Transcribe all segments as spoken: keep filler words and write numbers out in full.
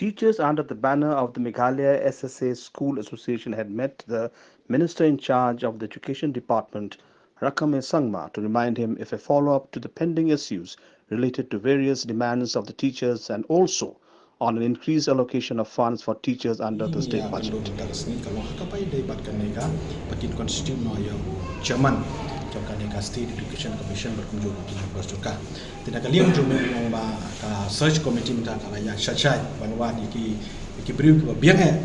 Teachers under the banner of the Meghalaya S S A School Association had met the Minister in charge of the Education Department, Rakkame Sangma, to remind him of a follow-up to the pending issues related to various demands of the teachers and also on an increased allocation of funds for teachers under the state budget. Ka long ha kaba ïadei bad kane ka, ba kin constitute noh ïa u chairman jong kane ka State Education Commission bad kumjuh ki members jong ka. Te na ka liang jong u, ong ba ka search committee mynta ka la ïaid shai shai ban wad ïa ki, ïa ki briew kiba biang eh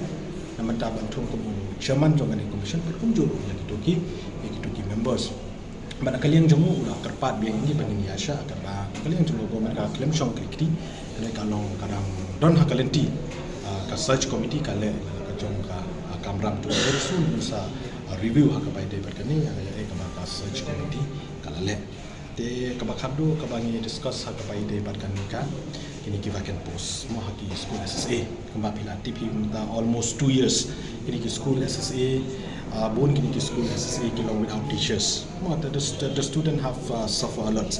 na mynta ban thung kum u chairman jong kane ka commission bad kumjuh ïa kito ki, ïa kito ki members. Bad na ka liang jong u la kyrpad biang ïa ngi ba ngin ïaishah, kaba na ka liang jong u ka government ka khlem shong kli kti. Kane ka long ka dang don ha ka lynti, ah, ka search committee ka leh ka jong ka, ah, kamram, to very soon un sa, ah, review ha kaba ïadei bad kane, ah, ïa, eh, kaba ka search committee ka la leh. Te kaba khatduh kaba ngi discuss ha kaba ïadei bad kane ka, kine ki vacant post mo ha ki school S S A. Kumba phi la tip hi mynta almost two years kine ki school S S A, ah, bun kine ki school S S A ki long without teachers. Mo, the, the, the student have, ah, suffer a lot.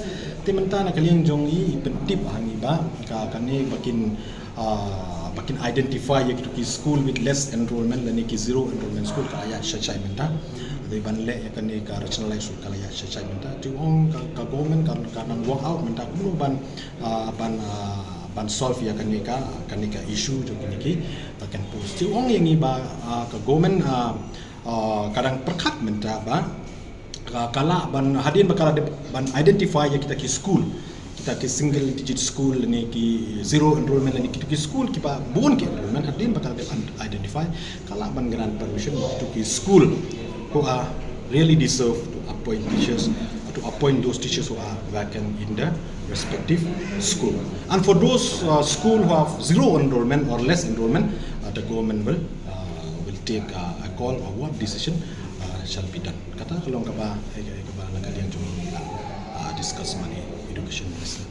Te mynta na ka liang jong ngi, i pyntip ha ngi ba ka, kane ba kin, ah, ba kin identify ïa kito ki school with less enrollment lane ki zero enrollment school ka la ïaid shai shai mynta. Te ban leh ïa kane ka rationalize school ka la ïaid shai shai mynta. Te ong ka, ka government ka, ka nang work out mynta kumno ban, ah, ban, ah, ban solve ïa kane ka, kane ka issue jong kine ki vacant post. Te ong ïa ngi ba, ah, ka government, ah, ah, ka dang pyrkhat mynta ba ka, ka lah ban, hadien ba ka la dep ban identify ïa kita ki school, kita ki single digit school lane ki zero enrollment lane kita ki school kiba bun ki enrollment, hadien ba ka la dep identify, ka lah ban grant permission ïa kita ki school who are really deserve to appoint teachers, to appoint those teachers who are vacant in the respective school. And for those, uh, school who have zero enrollment or less enrollment, uh, the government will, uh, will take, uh, a call or what decision, uh, shall be done. Kata ka long kaba, eh, kaba na ka liang jong ngi la, uh, discuss ma i Education Minister.